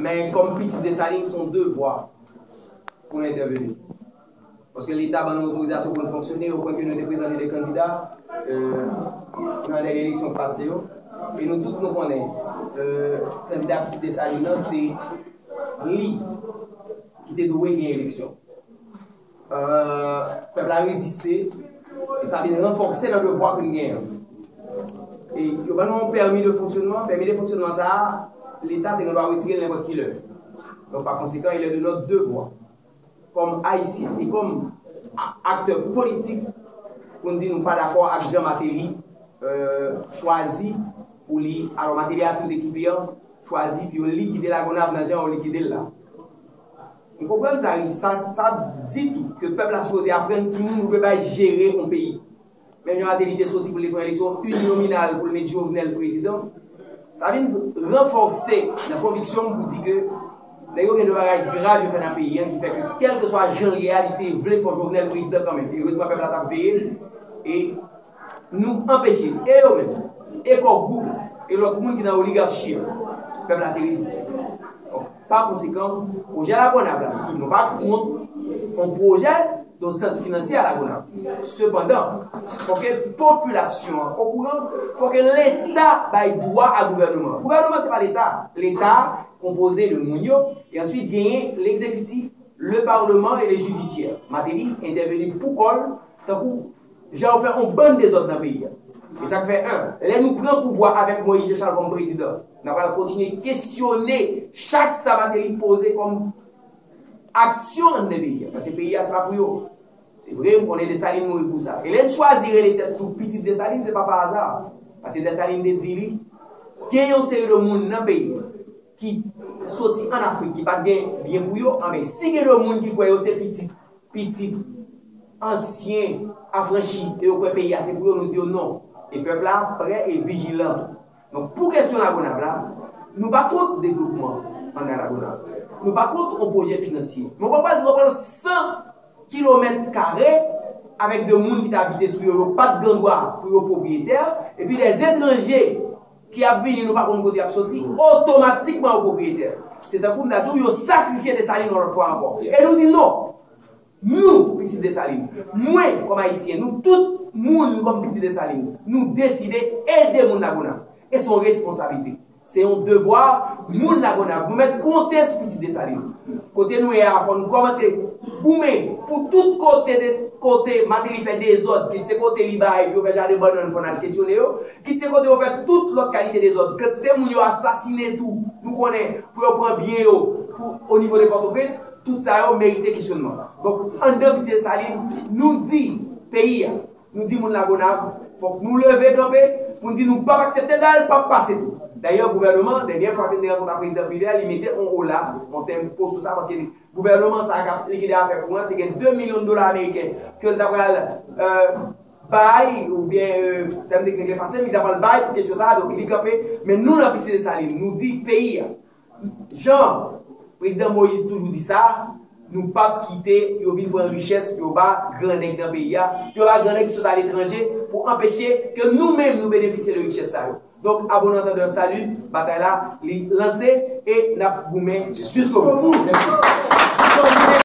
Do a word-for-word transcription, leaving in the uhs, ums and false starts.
Men kòm pitit Desalin, se yon devwa pou nou entèveni. Paske Leta ban nou otorizasyon pou nou fonksyone, opwen ke nou te prezante de kandida, euh, nan dènye eleksyon k pase yo. E nou tout nou konnen, euh, kandida pitit Desalin nan, se li ki te dwe gen eleksyon. Euh, pèp la reziste, e sa vin ranfòse nan devwa ke n genyen. E yo ban nou yon pèmi de fonksyonman, pèmi de fonksyonman sa a, Leta te gen dwa retire l nenpòt ki lè. Donk, pa konsekan, il est de notre devoir, kòm Ayisyen e kòm a- aktè politik, pou n di nou pa dakò ak jan Martelly, euh, chwazi pou li, alò Martelly ak tout ekip li an, chwazi pou yo likide Lagonav nan jan yo likide l la. M konprann sa, sa, sa di tou ke pèp la sipoze aprann ki moun nou dwe bay jere yon peyi. Menm jan Martelly te soti pou l te fè yon eleksyon ininominal pou l met Jovenel prezidan, sa vin ranfòse nan konviksyon m pou di ke nèg yo gen de bagay grav yo fè nan peyi an ki fè ke kèlkeswa jan l ye a, li te vle fò Jovenel prezidan kanmenm. Erezman, pèp la t ap veye e nou anpeche, e yo menm, e Core Group, e lòt moun ki nan oligachi an, pèp la te reziste. Donk, pa konsekan, pwojè Lagonav la, si nou pa kont yon pwojè de sant finansyè a Lagonav. Sepandan, fò ke popilasyon an okouran, fò ke Leta bay dwa a gouvènman an. Gouvènman se pa Leta. Leta konpoze de moun yo, e answit genyen legzekitif, le parleman e le jidisyè. Martelly entèveni pou kò l, tankou jan yo fè yon bann dezòd nan peyi a. E sa k fè, en, lè nou pran pouvwa avèk Moïse Jean Charles kòm prezidan, n a pral kontinye kesyone chak sa Martelly poze kòm aksyon anndan peyi a. Paske peyi a se pa pou yo. Se vre, m konnen Desalin mouri pou sa. E lè n chwazi rele tèt nou Pitit Desalin, se pa pa aza. Paske Desalin te di li, gen yon seri de moun nan peyi a ki soti ann Afrik, ki pa t gen byen pou yo, anben, si gen de moun ki kwè yo se pitit, pitit ansyen afranchi, e yo kwè peyi a se pou yo, nou di yo non. E pèp la prè e vijilan tou. Donk, pou kesyon Lagonav la, nou pa kont devlopman anndan Lagonav. Nou pa kont yon pwojè finansye. Men w pa pral di w pral san kilomèt kare avèk de moun ki te abite sou yo, yo pa t gen dwa pou yo pwopriyetè, epi dèzetranje ki ap vini, nou pa konn kote y ap soti, otomatikman yo pwopriyetè. Se tankou m ta di w, yo sakrifye Desalin yon lòt fwa ankò. E nou di non. Nou, pitit Desalin, mwen, kòm Ayisyen, nou tout moun kòm pitit Desalin, nou deside ede moun Lagonav. E se yon responsablite. Se yon devwa, moun Lagonav, nou mèt konte sou pitit Desalin. Kote nou ye a, fò n kòmanse goumen pou tout kote, de, kote Martelly fè dezòd, kit se kote li bay pou yo fè jaden bannann, fò n al kesyone yo, kit se kote yo fè tout lòt kalite dezòd. Kantite moun yo asasinen tou, nou konnen, pou yo pran byen yo, pou, o nivo de Pòtoprens, tout sa yo merite kesyonman. Donk, anndan pitit Desalin, nou di peyi a, nou di moun Lagonav, fòk nou leve kanpe pou n di nou p ap aksepte, dayè l p ap pase tou. Dayè, gouvènman, dènyè fwa ke m te rankontre ak prezidan Privert, li mete yon ola, yon tempo sou sa, paske gouvènman sa a k ap likide afè kouran te gen de milyon dola ameriken ke l ta pral, euh, bay, oubyen, euh, tèm teknik efase, li ta pral bay pou kesyon sa a, donk li kanpe. Men nou, nan Pitit Desalin, nou di peyi a, jan prezidan Moïse toujou di sa, nou p ap kite yo vin pran richès yo ba gran nèg nan peyi a, yo ba gran nèg ki sot aletranje pou anpeche ke nou menm nou benefisye de richès sa yo. Donk, à bon entendeur, salut, batay la, li lanse e n ap goumen jusqu'au bout. Mèsi.